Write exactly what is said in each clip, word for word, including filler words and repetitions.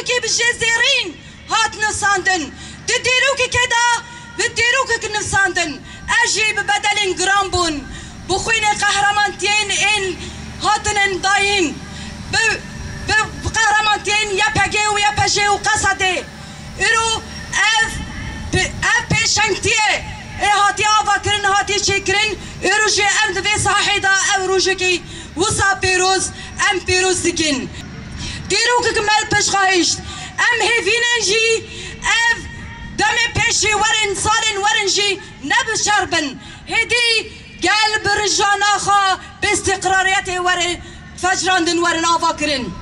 Kî bi jê zêrîn hat nivsandin. Di dîrokekê de bi dîrokek nivsandin. Ev jî bi bedelên giran bûn. Bi xwînê qehramantiyên ên hatinin dayîn. Bi, bi, bi qehramantiyên Y P G û Y P J û Qesedê. Îro ev, ev pêşengtiyê ê hatiye avakirin, hatiye çêkirin. Îro jî em di vê sahê de ev rojekî wisa pîroz, em pîroz dikin. Dîrokek me li pêş xwe hişt. Em hêvî ne jî ev demê pêşî werin, salên werin jî ne bi şer bin. Hêdî gel bi rijana xwe bi îstîqrariyetê werin, fecrandin werin avakirin.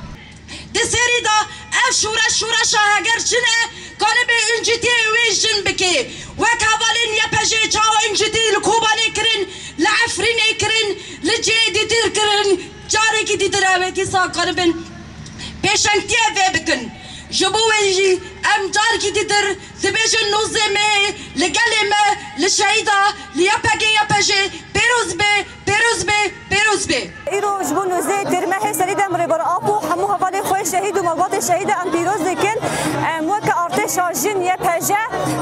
Di serî de ev şoreş, şoreşa heger jin e, kanibe uncitiyê wê jin bike. Wek hevalên Y P J çawa uncitî li Kobanê kirin, li Efrînê kirin, li cihê dîtir kirin, carekî dîtir ew ê dîsa karibin pêşengtiyê vê bikin. Ji bo wê jî em carekî dîtir dibêjin nûzdeh mehê li gelê me, li şehîda, li Y P G Y P J pêroz be, pêroz be, pêroz be. Îro ji bo nûzdeh têrmehê serî de em Rêber Apo hemû hevalên xwe şehîd û malbatê şehîd em pîroz dikin. Em weke artêşa jin Y P J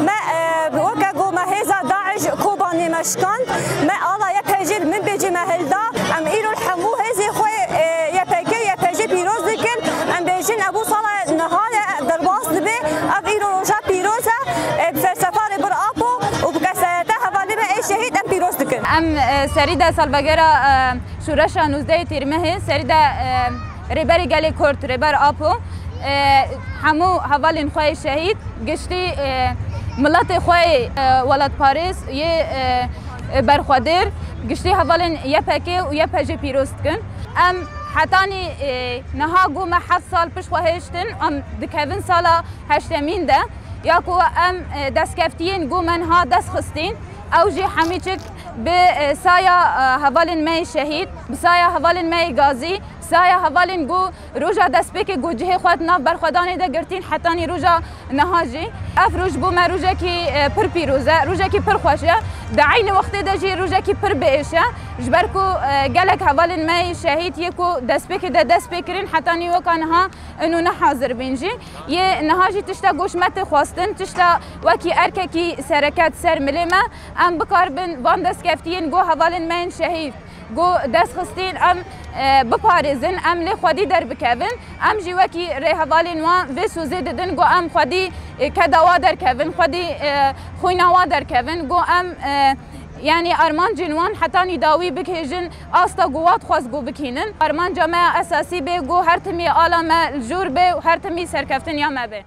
me, e, weke ku me hêza DAIŞ Kobanê me şikand. Me ala Y P J li Minbicê me hilda. Em îro li hemû hêzê xwe, e, Y P G, Y P J pîroz dikin. Em bêjin ev bû sala niha ye, derbas dibe. Ev îro roja pîroz e, e, bi felsefa Rêber Apo û bi kesayeta hevalê me ê şehîd em pîroz dikin. Em, e, serî de salvegera, e, şoreşa nûzdehê Tîrmehê, serî de, e, Rêberê Gelê Kurd, Rêber Apo, e, hemû hevalên xwe yê şehîd, giştî, e, miletê xwe yê, e, welatparêz, yê, e, e, berxwedêr, giştî hevalên Y P G û Y P J pîroz dikin. Em hetanî, e, niha ku me heft sal pişt xwe hêştin, em dikevin sala heştemîn de, ya ku em, e, destkeftiyên ku me niha dest xistîn, ew jî hemî çik bi, e, saya, e, hevalên me yê şehîd, bi saya hevalên me yê gazî, bi saya hevalên ku roja destpêkê ku cihê xwe di nav berxwedanê de girtîn hetanî roja niha jî. Ev roj bo me rojekî, e, pir pîroz e, rojekî pir xweş e. Di eynî wextê de jî rojekî pir biêş e. Ji ber ku, e, gelek hevalên me yê şehîd yê ku destpêkê de dest pê kirin hetanî weka niha ino ne hazir bîn jî. Yê niha jî tişta ku ji me tê xwestin, tişta wekî erkekî sereke di ser milê me, em bikaribin van destkeftiyên ku hevalên me yên şehîd ku dest xistîn, em, e, biparêzin, em lê xwedî derbikevin. Em jî wekî rêhevalên wan vê sozê didin ku em xwedî, e, keda wa derkevin, xwedî, e, xwîna wa derkevin, ku em, e, yanî armancên wan hetanî dawî bigihêjin asta ku wa dixwest ku bikînin. Armanca me ya esasî bê ku her timî ala me li jor bê û her timî serkeftin ya me bê.